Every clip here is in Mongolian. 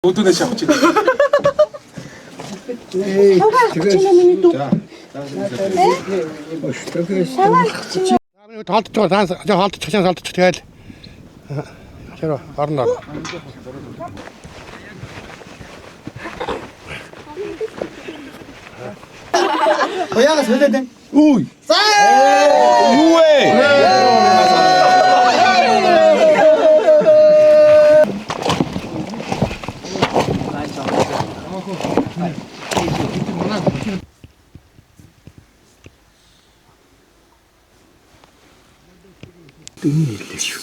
Үүднээс шавч. Тэгээ миний дүү. Тоолдож байгаа хаалтчих хаалтчих тэгэл тэр орно орно. Яагаас хөлөөд байна? Үгүй. Юу вэ? Энэ хэллээ шүү.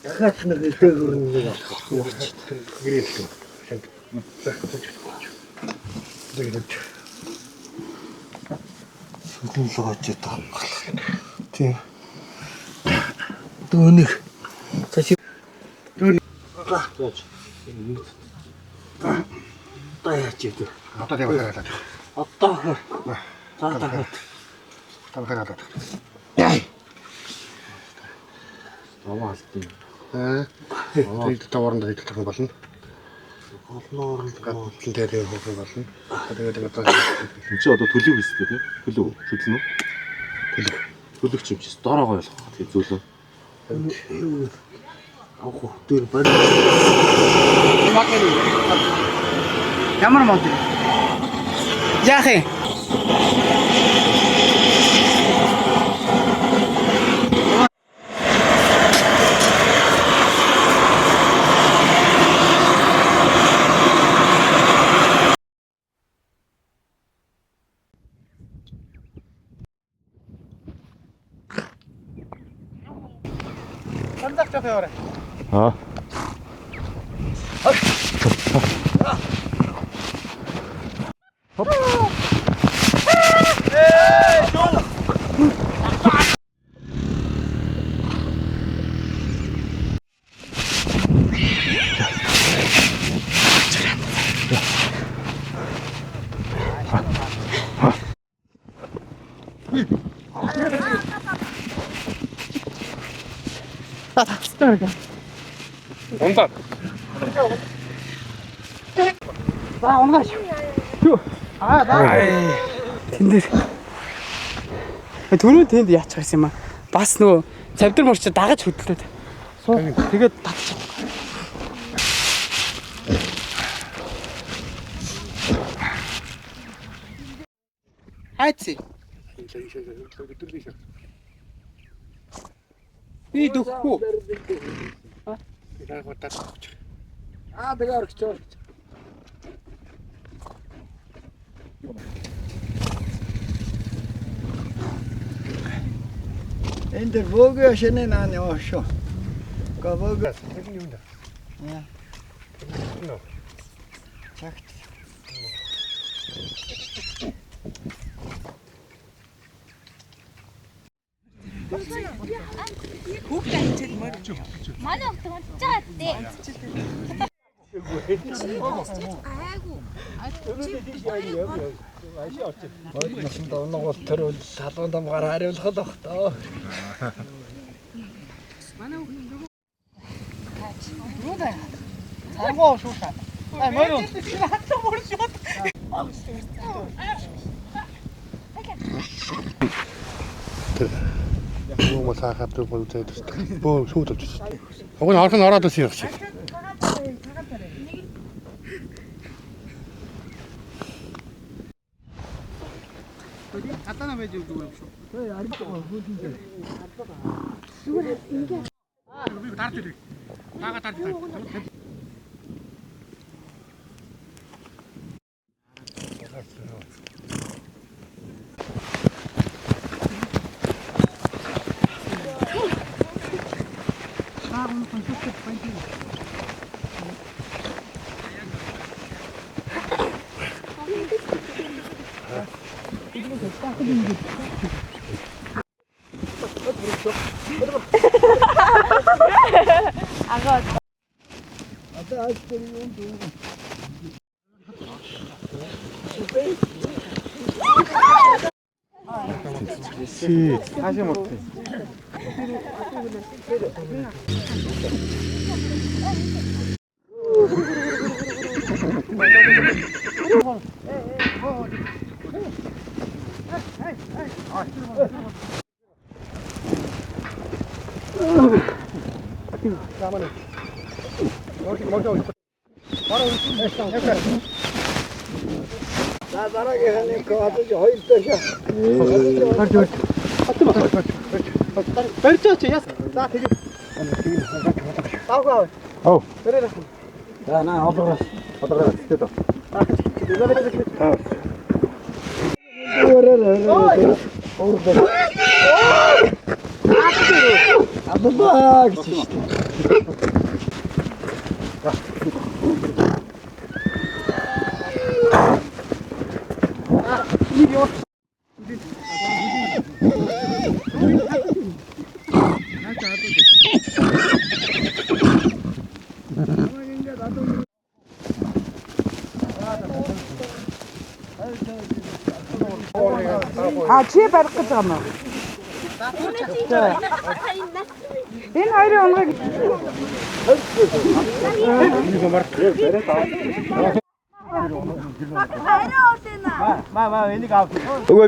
Дахиад нэг дээгүүр нэг авах. Гэрэл. Тэгээд Сүлэн л очиж байгаа. тийм. Дөөнийг. За чи Одоо яаж вэ? Одоо тийм хараад. Одоо хөр. За дахиад. Там хараад. Даваа алдیں۔ Аа. Тэгээд таварнд хийх юм болно. Олноор л Гадна дээр тийм хөх болно. Тэгээд одоо Энд чи одоо төлөв хийстэй тий? Төлөв. Төлнө үү? төлөв. Төлөв ч юм чи дороогоо болох. Тэгээ зөөлөө. юу авах уу? Тэр барь. Ямар мод вэ? Яах юм? Сандах жоох яваарай. Аа. Ундаа. За унгааш. Юу? Аа за. Тэн дээр. Түрүү тэнд яачих байсан юм аа. Бас нөгөө цавдар морч дагаж хөдлөөд. Суу. Тэгээд татчих. Хайци. Би дөхөхгүй. Аа тэгээ орчих. Энэ дэр бөөгөө шинэ наа яваа шүү. Га бөөгөө Тэр нь юу нэ? Яа. Нөө. чагт. Манай хот унтж байгаа дээ. Хоёр насанд унаг бол тэр үл салган дамгаар хариулах л бах таа. Цангуу шуушаа. Ай морь. Тэр юу мó цаахад тэр бол зэд төстэй. Бөө шүүд болж байна. Уг нь орхон ороод ирсэн юм шиг. Хатана байж зүгээр юм шүү. Би дарж ирээ. Таага дарж ирээ. За дараагийнх нь одоо хоёр дэше. Барьж чи яс. За тэгээ. Давгаа. Ов. За наа олгоос. Одоо цэцтэй доо. Аллаа гэж шүү дээ. А чи барих гэж байгаа юм уу? Энэ хоёрын унгыг Үгүй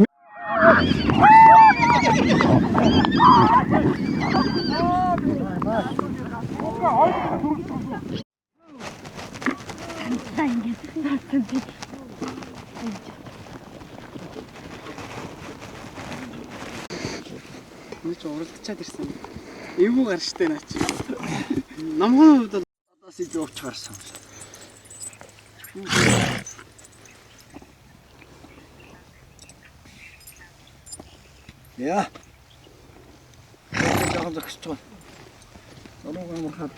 Энд чи уралдчаад ирсэн. Эвгүй гарчтай наа чи. Намгын хувьд бол Одоос иж ууч гарсан. Яа. Жоохон зогсож байгаа. Зураг амархаад.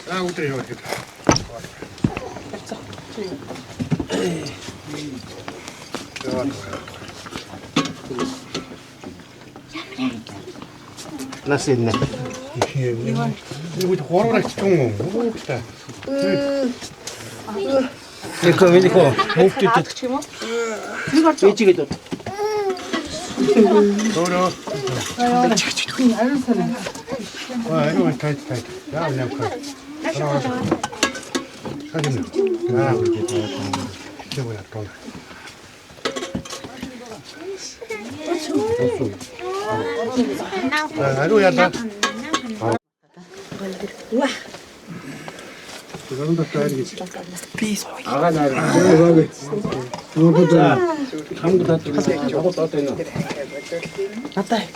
За өдөр яваад гэдэг. Нас иннэ. Нэг гурван агч юм уу? Хүүхдээ. Нико минико хүүхдүүдэд ээжигээд бод. Өөрөө. ариун санаа. Аа, юу тайд тайд. Яа нэм хаа. Хагин. Аа, тэг яа тоо. Аа, ариу яа. Гэрэн дотор гэж. Агаа наар. Нүгүүд хамг татдаг. Чухал одоо энэ. Надаа яг.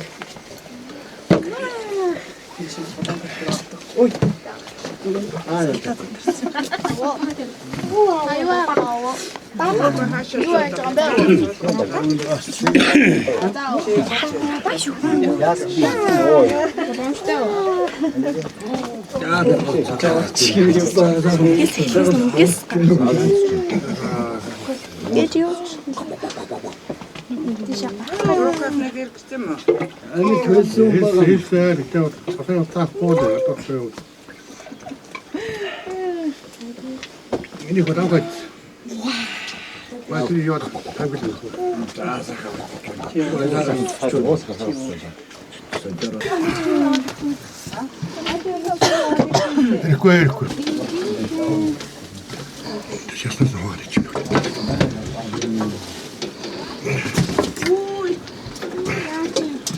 Ами төлсөн байгаа. Хэлсээр гэдэг цаасан таахгүй л одоо юу. Энийг худаа гэж. Маа тэр юу тавьж байна. Хэрэггүй хэрэггүй. Тэшээс нь хаадаг юм.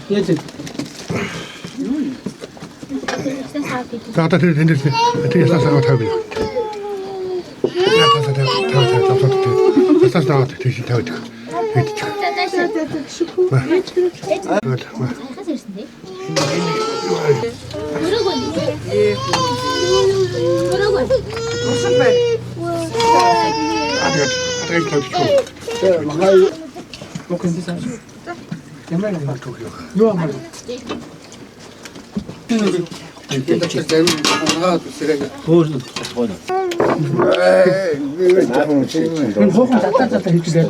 Яаж вэ? За одоо тэр тэндээс тэр ясаас аваад тавь. Ясаас тавь тавь тавь тавь. Ясаас аваад тийш тавьдаг. Тэгдэг. Усан байна. Тэгээд тэгээд тавьчих. Ямар юм бэ? Юу амар. Энэ хуухан залаа залаа хийж лээ.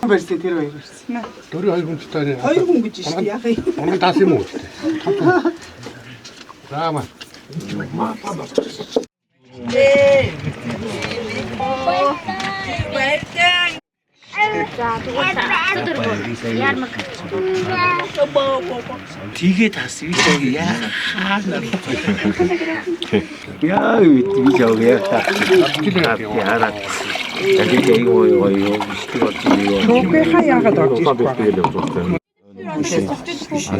Барьсан тэр хоёр барьсан. Дөрөв хоёр хүн дотор Хоёр хүн гэж шүү дээ. Яах юм. Унган таас юм уу? За маа. Тэгээ тас би жоо яа. Яа би жоо яа. Яа. Тэгээ юу юу юу бишдэг болж юу. Түүхийнхаа яагаад орж ирэх вэ?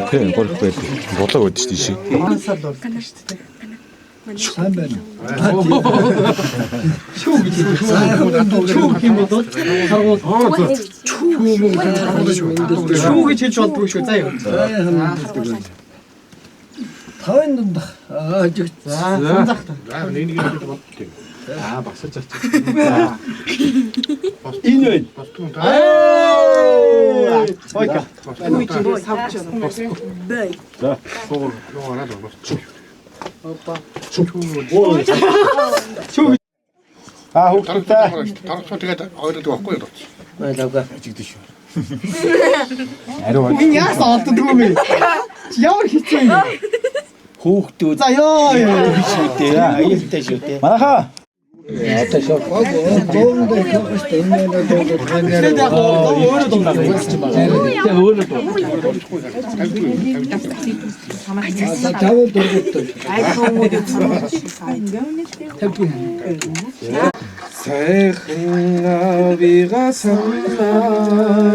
Тийм гурав байдаг. Булаг өгдөө шүү дээ. Сайн байна. Шүү гэж хэлсэн. Чүү гэх юм бол харгуул. Чүү гэж хэлж болдгоо шүү. За юу. Тавын дундах. Аа жигт. За сунзах та. За нэг нэг юм бодчих. Аа багсаж авчих. Энэ байна. Ойка. Үгүй чи савч байна. За. Юу араад байна. Аа хүүхдүүдээ. Тархсан тэгээд ойлгодог байхгүй юу? Байлаа. Энэ яасан олддгүй юм бэ? Чи ямар хэцүү юм бэ? Хүүхдүүд За ёо ёо. биш үү дээ. Аюултай шүү дээ. Манайхаа. Одоо шок. Бөөнд явах шүү дээ. Энэ нэг дуудаг. Тэгээд яг өөрөө дундаа. Тэгээ өөрөө дуу. Тавын дургууттай. Сайхан авига санаа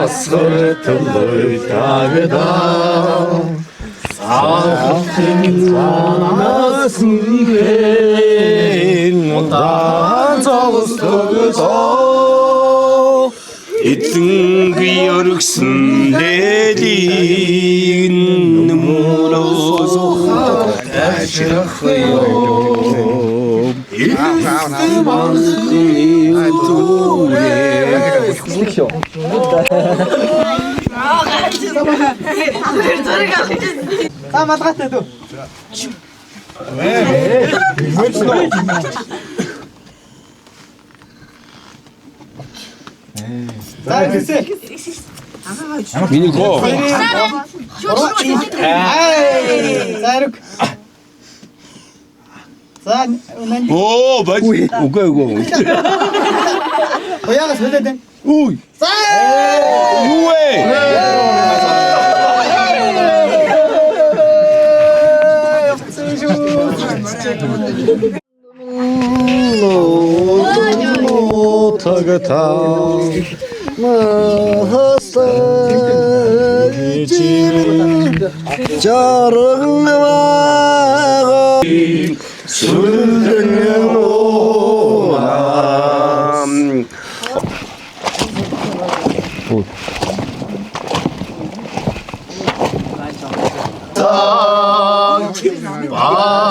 Асгарталой тагда Сахын санаас нэн Удаан зогсдогдоо Эзэнгүй өргсөн дээлийг нүмөрөөс ташрах юм. Эзэн манхны зүрээ. За малгайтай дөө. За гэсэ. Миний гоо. За өрг. За нанд Оо бай. Үгүй үгүй. уяагаас хүлээд байна. Үгүй. За Юу вэ? Тагата Жаргалгаа сүлдэн оонам.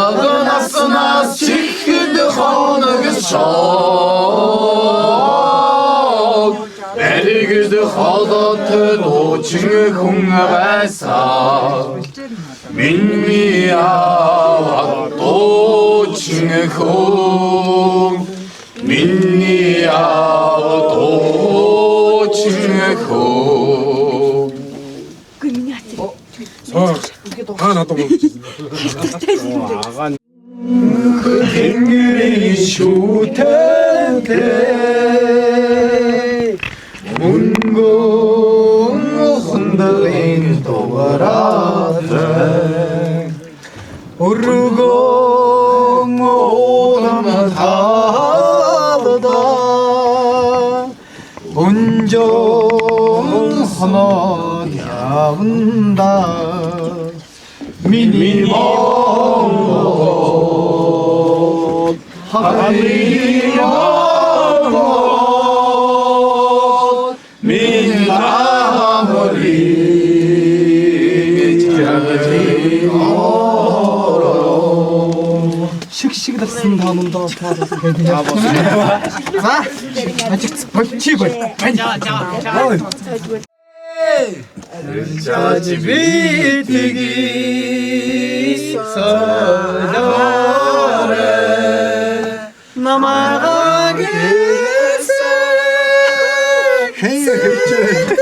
Багнаснаас чихэд хоног шог Бэргэд холоотой дуучин хүн байсан. Миний аав дуучин хүн. Миний аав дуучин хүн. Аа надад бодчихсон. Тэнгэрийн шүтэнтэй мөнгөн хундрын дугаартай өргөн улам талда унжон хоноод явнда миний Монгол Хагарын Монгол минь намрыг чагжин ороо. Шиг шиг лсэн тонондоо таалсан гэдэг. За ажигц болчих бол. Жаж битгий Солоорой намайг хин хөвчөө.